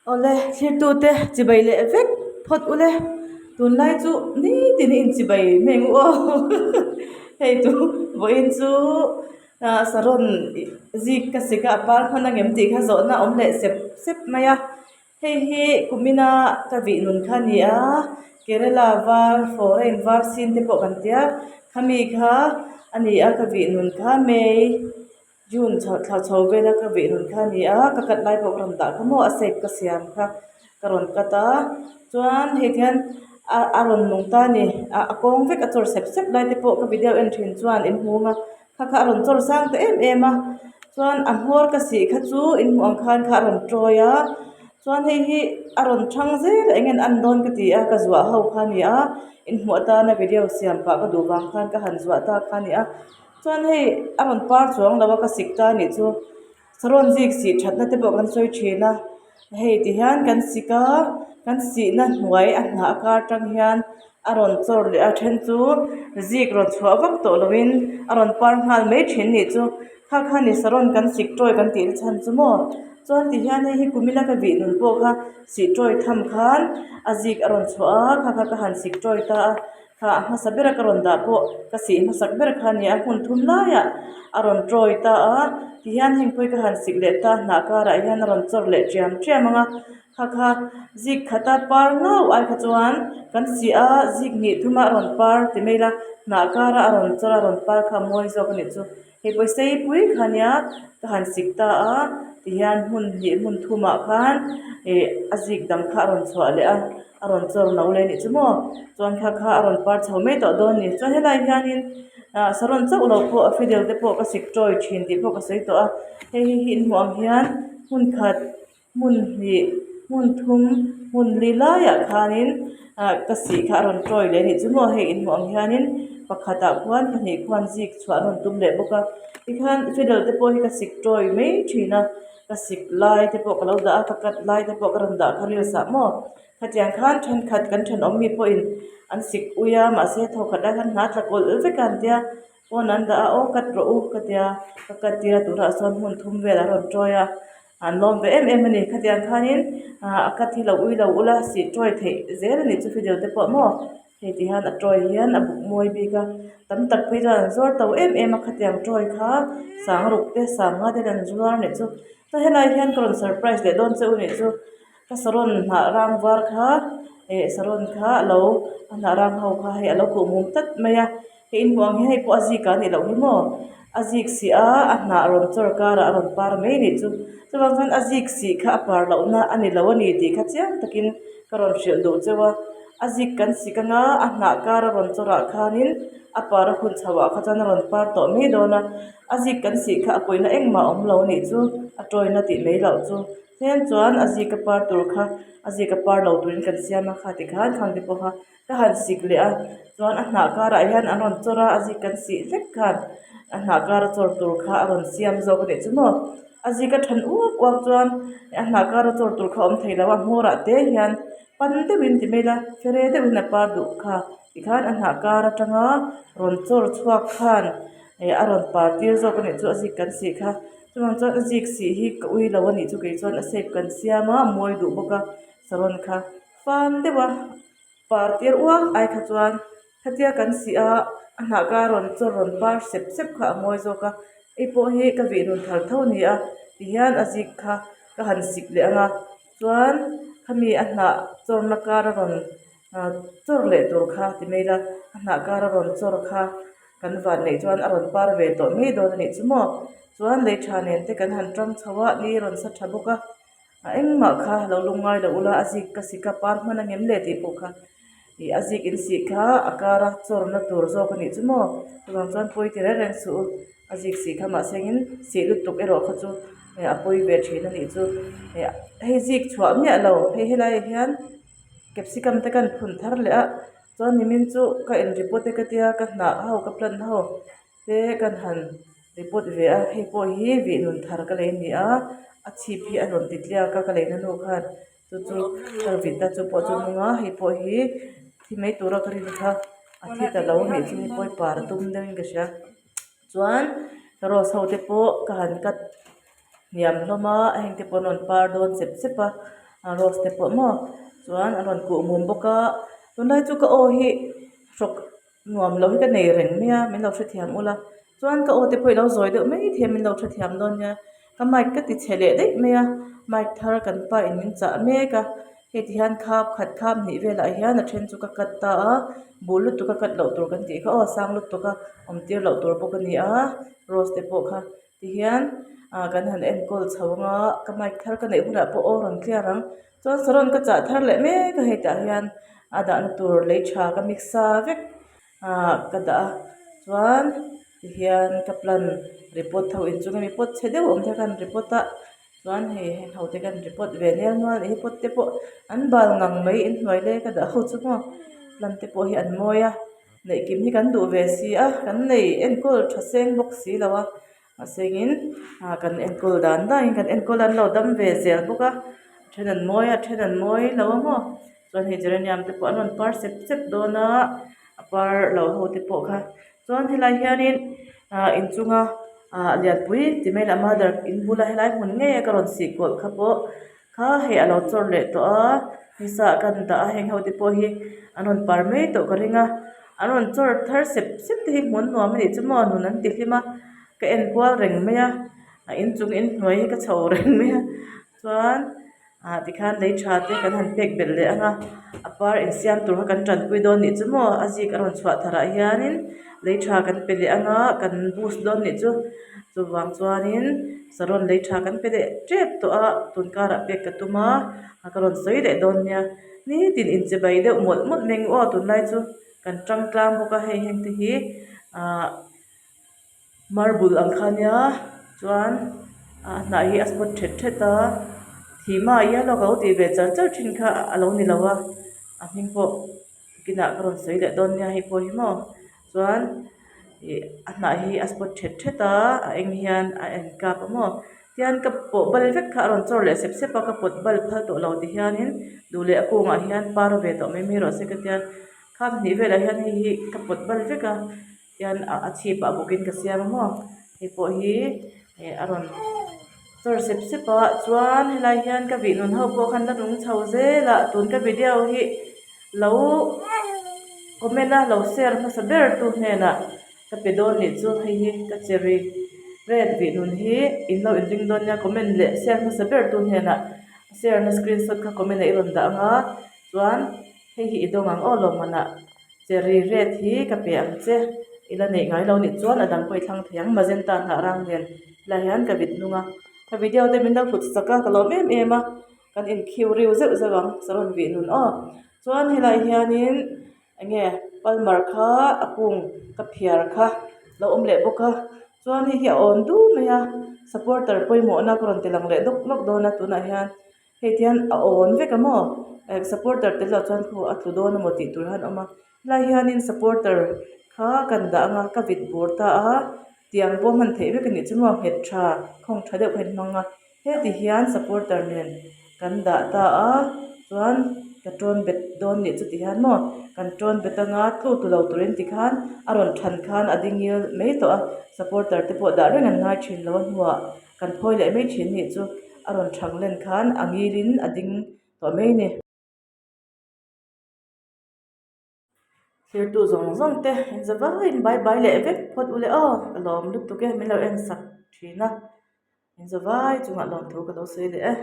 Awle thlirtute chibai leh vek phawt ule tunlai chu nitin in chibai mai ang u aw hei chu vawiin chu ah saron zik ka sik a a par hman angem tih kha zawhna a awm leh sep sep mai a. Hei hi kumina ka vih nun kha a ni a Kerala var foreign var sin te pawh kan tia khami kha a ni a ka vih nun kha May June chho thla chho vela ka vih nun kha a ni a ka cut lai pawh ka rawn dah kha maw a shape ka siam kha ka rawn cut a chuan hei ti hian a a rawn nung ta a ni a kawng vek a chawr sep sep lai te pawh ka video en thin chuan in hmu ang a. Kha kha a rawn chawr sang ta em em a chuan a hmawr ka sih kha chu in hmuh ang khan kha a rawn tawi a chuan hei hi a rawn thang zel a eng nge an dawn ka ti a ka zuah ho kha a ni a inhmuh atana video siam pah ka duh vang khan ka han zuah ta kha a ni a chuan hei a rawn par chuang lo a ka sik ta a nih chu. Saron zik sih thatna te pawh kan sawi thin a hei ti hian kan sik a kan sihna hnuai a hnah kar atang hian a rawn chawr leh a then chu zik rawn chhuah vak tawh lovin a rawn par nghal mai thin nih chu kha kha ni saron kan sik tawi kan tih na chhan chu maw chuan ti hian hei hi kumila ka vih nun pawh kha sih tawi tham khan a zik a rawn chhuah a kha kha ka han sik tawi ta a. Kha a hmasa bera ka rawn dah pawh ka sih hmasak ber kha a ni a hmun thum laiah a rawn tawi ta a tihian heng pawh hi ka han sik leh ta hnah karah hian a rawn chawr leh ṭiam ṭiam ang a kha kha zik khata par ngau ai kha chuan kan sih a zik hnih thuma a rawn par ti mai ila hnah kara a rawn chawr a rawn par kha a mawi zawk a nih chu hei pawh hi sei pui kha a nia ka han sik ta a tihian hmun hnih hmun thumah khan ih a zik dang kha a rawn chhuah leh a. A rawn chawr no leh anih chu maw chuan kha kha a rawn par chho mai tawh dawn a ni chuan helai hianin ah saron chauh loh pawh a fidel te pawh ka sik tawi thin tih pawh ka sawi tawh a hei hi hi inhmuh ang hian hmun khat hmun hnih hmun thum hmun li laiah khanin ah ka sih kha a rawn tawi leh anih chu maw hei inhmuh ang hianin pakhatah khuan pahnih khuan zik chhuah an rawn tum leh bawk a tikhan fidel te pawh hi ka sik tawi mai thin a. Ka sik lai te pawh ka lo dah a, ka cut lai te pawh ka rawn dah kha reels ah maw. Khatiang khan thenkhat kan thenawm mi pawhin an sik ui a, mahse thawkhat lai khan hna tla kawlh vek a an tia, phone an dah a aw cut rawh u ka tia, ka cut tir a tunah sawn hmun thum vel an rawn tawi a, an lawm ve em em a ni. Khatiang khanin a cut hi lo ui lo ula sih tawi theih zel a nih chu fidel te pawh maw. Hei ti hian a tawi hian a buk mawi bik a tam tak phei chuan an zuar to em em a khatiang tawi kha sangruk te sanga te an zuar anih chu chuan helai hian ka rawn surprise leh dawn che u nih chu ka saron hnah rang var kha eh saron kha alo a hnah rang ho kha hei alo kuh mum tlat mai a hei inhmuh ang hian hei pawh a zik ah anih loh hi maw a zik sih a a hnah rawn chawr karah a rawn par mai anih chu chuvang chuan a zik sih kha a par lohna a ni lo a ni tih kha chiang takin ka rawn hrilh duh cheu a a zik kan sik anga a hnah kar a rawn chawrah khanin a par a hun chhoh ah kha chuan a rawn par tawh mai dawn a a zik kan sih kha a pawina engmah a awm lo anih chu a tawina tih mai loh chu tlem chuan a zik a par tur kha a zik a par lo turin kan siam a kha tikhan khang te pawh kha ka han sik leh a chuan a hnah karah hian an rawn chawr a a zik kan sih hlek khan a hnah kara chawr tur kha a rawn siam zawk a nih chu maw a zik a then uak uak chuan a hnah kara chawr tur kha a awm thei lo a hmawrah te hian pan deuhin ti mai ila fere deuhin a par duh kha tikhan a hnah kar atanga rawn chawr chhuak khan eh a rawn par tir zawk a nih chu a zik kan sih kha chuvang chuan a zik sih hi ka ui lo a nih chu kei chuan a shape kan siam a a mawi duh bawk a saron kha fan deuh a par tir uak ai kha chuan khatia kan sih a a hnah kha a rawn chawr rawn par sep sep kha a mawi zawk a hei pawh hi ka vih nun thar tho a ni a tihian a zik kha ka han sik leh ang a chuan khami a hnah chawrna kar a rawn ah chawr leh tur kha ti mai ila a hnah kar a rawn chawr kha kan van neih chuan a rawn par ve tawh mai dawn a nih chu maw chuan lei tha nen te kan han tang chho a ni rawn sa tha bawk a. A engmah kha lo lung ngai lo ula a zik ka sik a par hman angem le tih pawh kha ih a zik in sih kha a kara chawrna tur zawk a nih chu maw chuvang chuan pawi ti reng reng suh u a zik sih kha mahse engin sih lutuk erawh kha chu a pawi ve thin a nih chu hei zik chhuah miah lo hei helaiah hian capsicum te kan phun thar leh a chuan nimin chu ka in report e ka tia ka hnah ho ka plant ho. Te kan han report ve a hei pawh hi vih nun thar ka lei a ni a a chhip hi a rawn ti tliak a ka leina nu khan chu chu ka vit a chu pawh chu nung a hei pawh hi thi mai tura ka rin kha a thi ta lo a nih chu hei pawh hi par a tum deuhin ka hria chuan rose ho te pawh ka han cut hniam hlawm a heng te pawh an rawn par dawn chep chep a. Rose te pawh maw chuan an rawn kuh mum bawk a tunlai chu ka aw hi hrawk nuam lo hi ka nei reng mai a min lo hrethiam ula chuan ka aw te pawh i lo zawi deuh mai thei a min lo hrethiam dawn nia ka mic ka ti chhe leh daih mai a mic thar kan pa in min chah mek a hei ti hian khap khat khap hnih velah hian a then chu ka cut ta a bul lutuk a cut loh tur kan tih kha aw sang lutuk a awm tir loh tur bawk a ni a rose te pawh kha. Tihian ah kan han enkawl chho anga ka mic thar ka neih hunah pawh aw rawn clear ang chuan saron ka chah thar leh mek a hetah hian a dahna tur lei tha ka mix sa vek ah ka dah a chuan tihian ka plant report ho inchung ami pot chhe deuh awm te khan report a chuan hei heng ho te khan report ve nel nual a nih hi pot te pawh an bal ngang mai inhnuai lai ka dah ho chu maw plant te pawh hi an mawi a. Neih kim hi kan duh ve si a, kan nei enkawl tha seng bawk si lo a, mahse in ah kan enkawl dan dan in kan enkawl an lo dam ve zel bawk a, a then an mawi a a then an mawi lo a maw chuan hei geranium te pawh an rawn par sep sep dawn a, a par lo ho te pawh kha chuan helai hianin ah inchunga ah lianpui ti mai lah mother in bula helai hmun ngei a ka rawn sih kawlh kha pawh Kha hei a lo chawr leh tawh a nisa ah kan dah a heng ho te pawh hi an rawn par mai tawh ka ring a an rawn chawr thar sep sep te hi hmuh an nuam a nih chu maw nun an ti hlim a ka en kual reng mai a a inchung inhnuai hi ka chho reng mai a chuan ah tikhan lei tha te kan han pek belh leh ang a a par insiam tur kha kan tanpui dawn nih chu maw a zik a rawn chhuah tharah hianin lei tha kan pe leh ang a kan boost dawn nih chu chuvang chuanin. Saron lei tha kan pe leh tep tawh a tun karah pek ka tum a a ka rawn sawi leh dawn nia nitin inche bai deuh mawlh mawlh mai ang aw tunlai chu kan tang tlang bawk a hei heng te hi ahh marble ang kha nia chuan a hnah hi a spot thet thet a thihma yellow ka lo tih ve char char thin kha a lo ni lo a a hming pawh kinah ka rawn sawi leh dawn nia hei pawh hi maw chuan ih a hnah hi a spot thet thet a a eng hian a en kap a maw tihian ka pawh bal vek kha a rawn chawr leh sep sep a ka pawt bal phal tawh lo ti hianin duh leh a kungah hian par ve tawh mai mai rawh se ka tia kham hnih velah hian hei hi ka pawt bal vek a tihian a chhip ah bawkin ka siam a maw hei pawh hi ih a rawn chawr sep sep a chuan helai hian ka vih nun ho pawh khan la nung chho zel a tun ka video hi. Lo comment a lo share hmasa ber tu hnenah ka pe dawn nih chu hei hi ka cherry red vih nun hi in lo inring dawn nia comment leh share hmasa ber tu hnenah share na screenshot kha comment ah i rawn dah ang a chuan hei hi i dawng ang aw lawmmanah cherry red hi ka pe ang che i la neih ngai lo nih chuan a dang pawh i thlang thei ang magenta hnah rang nen helai hian ka vit nung a ka video te min lo hlut sak a ka lawm em em a. Kan inkhiu riu zeuh zeuh ang saron vih nun aw. Chuan helaiah hianin eng nge palmar kha a kung ka phiar kha lo awm leh bawk a chuan hei hi a awn du mai a supporter pawimawhna ka rawn ti lang leh dawk lawk dawn a tunah hian hei ti hian a awn vek a maw eh supporter tel loh chuan khu a tlu dawn emaw tih tur hian a awm a helai hianin supporter kha kan dah ang a ka vit bur ta a tiang pawh hman theih vek a nih chu maw nghet tha khawng tha deuh kha in hmang a. Heti hian supporter nen kan dah ta a chuan ka tawn bet dawn nih chu ti hian maw kan tawn bet anga tlu tu lo turin tikhan a rawn than khan a ding ngil mai tawh a supporter te pawh dah reng an ngai thin lo a hnuah kan phawi leh mai thin nih chu a rawn thang len khan a ngilin a ding tawh mai a ni. Thirtu zawng zawng te in za vaiin bye bye leh vek phawt ule aw ka lawm lutuk e min lo en sak thin a in za vai chungah lawmthu ka lo sawi leh e.